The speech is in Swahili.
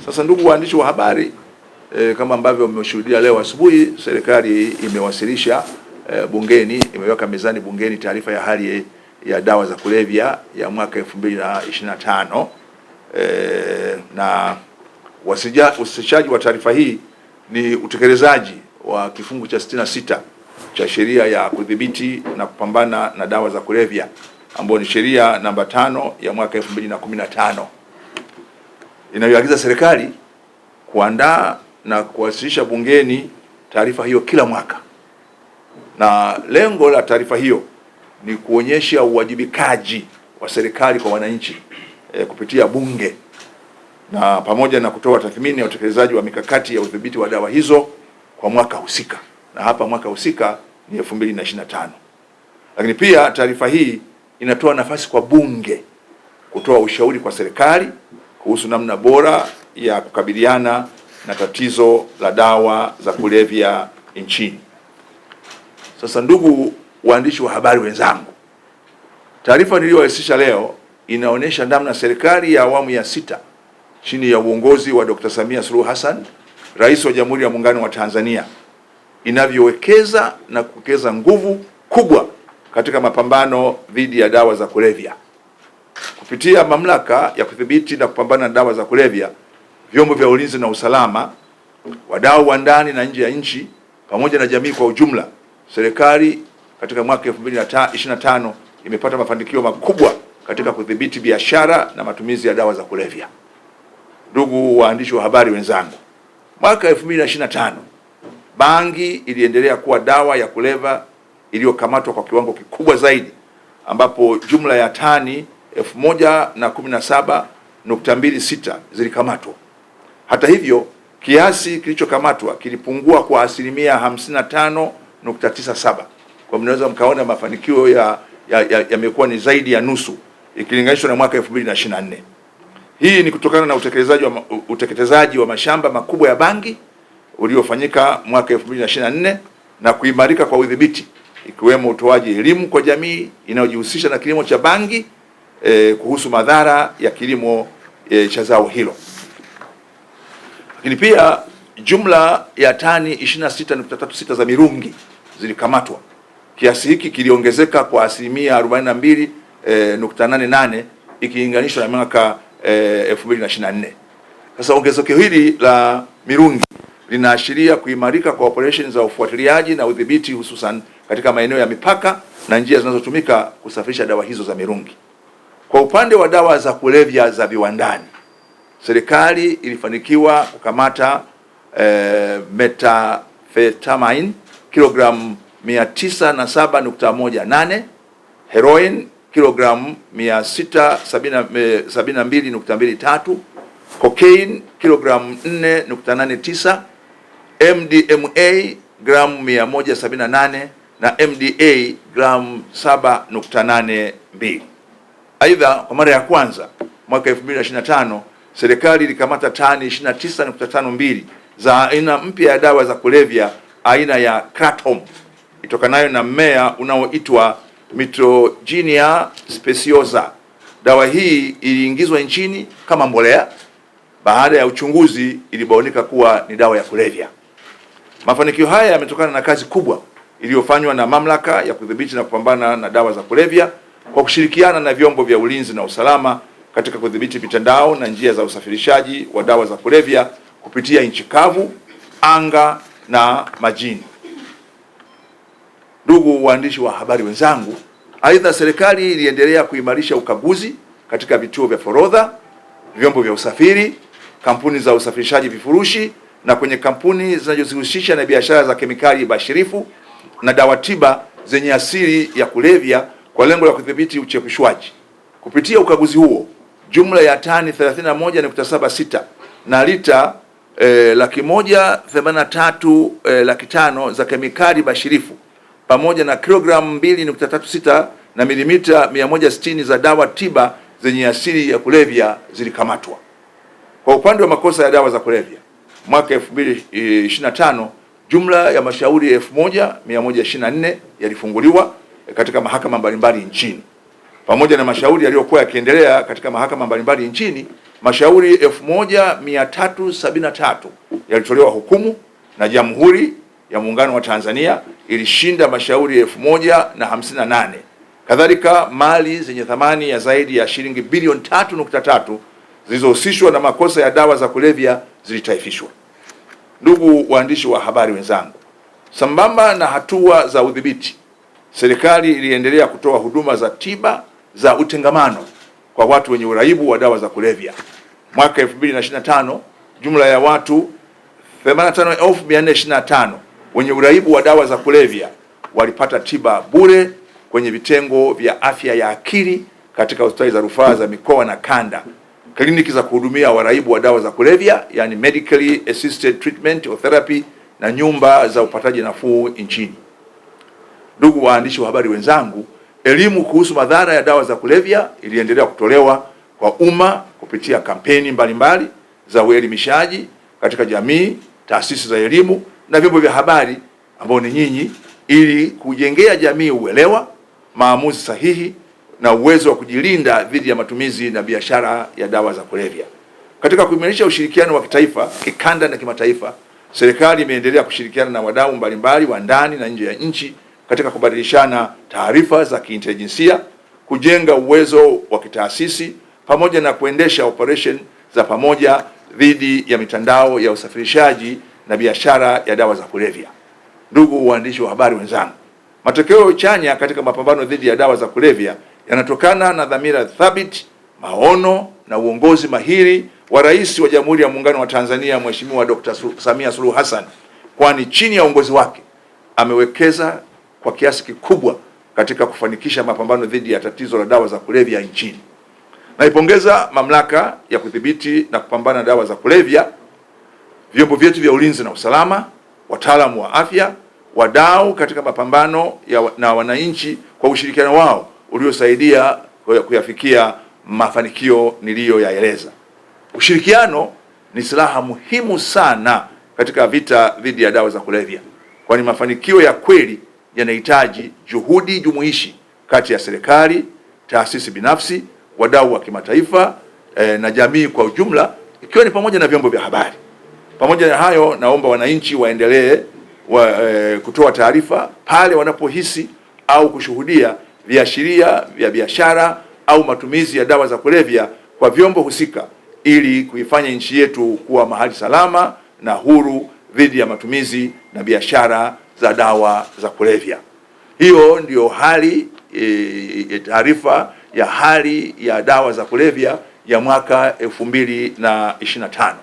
Sasa ndugu waandishi wa habari, kama ambavyo mmeshuhudia leo asubuhi, serikali imewasilisha bungeni, imeweka mezani bungeni taarifa ya hali ya dawa za kulevya ya mwaka 2025, na wasilishaji wa taarifa hii ni utekelezaji wa kifungu cha 66 cha sheria ya kudhibiti na kupambana na dawa za kulevya ambayo ni sheria namba 5 ya mwaka 2015 inayoagiza serikali kuandaa na kuwasilisha bungeni taarifa hiyo kila mwaka, na lengo la taarifa hiyo ni kuonyesha uwajibikaji wa serikali kwa wananchi kupitia bunge na pamoja na kutoa tathmini ya utekelezaji wa mikakati ya udhibiti wa dawa hizo kwa mwaka husika, na hapa mwaka husika ni 2025. Lakini pia taarifa hii inatoa nafasi kwa bunge kutoa ushauri kwa serikali kuhusu namna bora ya kukabiliana na tatizo la dawa za kulevya nchini. Sasa ndugu waandishi wa habari wenzangu, taarifa niliyowasilisha leo inaonyesha namna serikali ya awamu ya 6 chini ya uongozi wa Dr. Samia Suluhu Hassan, Rais wa Jamhuri ya Muungano wa Tanzania, inavyowekeza na kuwekeza nguvu kubwa katika mapambano dhidi ya dawa za kulevya. Kupitia mamlaka ya kudhibiti na kupambana na dawa za kulevya, vyombo vya ulinzi na usalama, wadau wa ndani na nje ya nchi, pamoja na jamii kwa ujumla, serikali katika mwaka 2025 imepata mafanikio makubwa katika kudhibiti biashara na matumizi ya dawa za kulevya. Ndugu waandishi wa habari wenzangu, mwaka 2025 bangi iliendelea kuwa dawa ya kulevya iliyokamatwa kwa kiwango kikubwa zaidi, ambapo jumla ya tani 1017.26 zilikamatwa. Hata hivyo, kiasi kilichokamatwa kilipungua kwa asilimia 55.97. Kwa mnaweza mkaona mafanikio yamekuwa ni zaidi ya nusu ikilinganishwa na mwaka 2024. Hii ni kutokana na uteketezaji wa mashamba makubwa ya bangi uliofanyika mwaka 2024 na kuimarika kwa udhibiti, ikiwemo utoaji elimu kwa jamii inayojihusisha na kilimo cha bangi kuhusu madhara ya kilimo cha zao hilo. Lakini pia jumla ya tani 26.36 za mirungi zilikamatwa. Kiasi hiki kiliongezeka kwa asilimia 42.88 ikilinganishwa na mwaka 2024. Sasa ongezeko hili la mirungi linaashiria kuimarika kwa operesheni za ufuatiliaji na udhibiti, hususan katika maeneo ya mipaka na njia zinazotumika kusafirisha dawa hizo za mirungi. Kwa upande wa dawa za kulevya za viwandani, serikali ilifanikiwa kukamata methamphetamine kilogramu 907.18, heroin kilogramu 672.23, cocaine kilogramu 4.89, MDMA gramu 178 na MDA gramu 7.82. Aidha, kwa mara ya kwanza mwaka 2025 serikali ilikamata tani 29.52 za aina mpya ya dawa za kulevya aina ya kratom itokanayo na mmea unaoitwa Mitrogenia speciosa. Dawa hii iliingizwa nchini kama mbolea. Baada ya uchunguzi, ilibainika kuwa ni dawa ya kulevya. Mafanikio haya yametokana na kazi kubwa iliyofanywa na mamlaka ya kudhibiti na kupambana na dawa za kulevya kwa kushirikiana na vyombo vya ulinzi na usalama katika kudhibiti mitandao na njia za usafirishaji wa dawa za kulevya kupitia nchi kavu, anga na majini. Ndugu waandishi wa habari wenzangu, aidha serikali iliendelea kuimarisha ukaguzi katika vituo vya forodha, vyombo vya usafiri, kampuni za usafirishaji vifurushi na kwenye kampuni zinazojihusisha na biashara za kemikali bashirifu na dawa tiba zenye asili ya kulevya kwa lengo la kudhibiti uchepushwaji. Kupitia ukaguzi huo, jumla ya tani 31.76 na lita 183,500 za kemikali bashirifu pamoja na kilogramu 2.36 na milimita 160 za dawa tiba zenye asili ya kulevya zilikamatwa. Kwa upande wa makosa ya dawa za kulevya, mwaka 2025 jumla ya mashauri 1124 yalifunguliwa katika mahakama mbalimbali nchini. Pamoja na mashauri yaliyokuwa yakiendelea katika mahakama mbalimbali nchini, Mashauri 1373 yalitolewa hukumu na Jamhuri ya Muungano wa Tanzania ilishinda mashauri 1058. Kadhalika, mali zenye thamani ya zaidi ya shilingi bilioni 3.3 zilizohusishwa na makosa ya dawa za kulevya zilitaifishwa. Ndugu waandishi wa habari wenzangu, sambamba na hatua za udhibiti, serikali iliendelea kutoa huduma za tiba za utengamano kwa watu wenye uraibu wa dawa za kulevya. Mwaka 2025 jumla ya watu 85,425 wenye uraibu wa dawa za kulevya walipata tiba bure kwenye vitengo vya afya ya akili katika hospitali za rufaa za mikoa na kanda, kliniki za kuhudumia waraibu wa dawa za kulevya, yani medically assisted treatment or therapy, na nyumba za upataji nafuu nchini. Ndugu waandishi wa habari wenzangu, elimu kuhusu madhara ya dawa za kulevya iliendelea kutolewa kwa umma kupitia kampeni mbalimbali za uelimishaji katika jamii, taasisi za elimu na vyombo vya habari ambao ni nyinyi, ili kujengea jamii uelewa, maamuzi sahihi na uwezo wa kujilinda dhidi ya matumizi na biashara ya dawa za kulevya. Katika kuimarisha ushirikiano wa kitaifa, kikanda na kimataifa, serikali imeendelea kushirikiana na wadau mbalimbali wa ndani na nje ya nchi katika kubadilishana taarifa za kiintelijensia, kujenga uwezo wa kitaasisi pamoja na kuendesha operation za pamoja dhidi ya mitandao ya usafirishaji na biashara ya dawa za kulevya. Ndugu waandishi wa habari wenzangu, matokeo chanya katika mapambano dhidi ya dawa za kulevya yanatokana na dhamira thabiti, maono na uongozi mahiri wa Rais wa Jamhuri ya Muungano wa Tanzania Mheshimiwa Dr. Samia Suluhu Hassan, kwani chini ya uongozi wake amewekeza kwa kiasi kikubwa katika kufanikisha mapambano dhidi ya tatizo la dawa za kulevya nchini. Naipongeza Mamlaka ya Kudhibiti na Kupambana na Dawa za Kulevya, vyombo vyetu vya ulinzi na usalama, wataalamu wa afya, wadau katika mapambano ya na wananchi kwa ushirikiano wao uliosaidia kuyafikia mafanikio niliyoyaeleza. Ushirikiano ni silaha muhimu sana katika vita dhidi ya dawa za kulevya, kwani mafanikio ya kweli yanahitaji juhudi jumuishi kati ya serikali, taasisi binafsi, wadau wa kimataifa na jamii kwa ujumla, ikiwa ni pamoja na vyombo vya habari. Pamoja na hayo, naomba wananchi waendelee kutoa taarifa pale wanapohisi au kushuhudia viashiria vya biashara au matumizi ya dawa za kulevya kwa vyombo husika ili kuifanya nchi yetu kuwa mahali salama na huru dhidi ya matumizi na biashara za dawa za kulevya. Hiyo ndiyo hali taarifa ya hali ya dawa za kulevya ya mwaka 2025.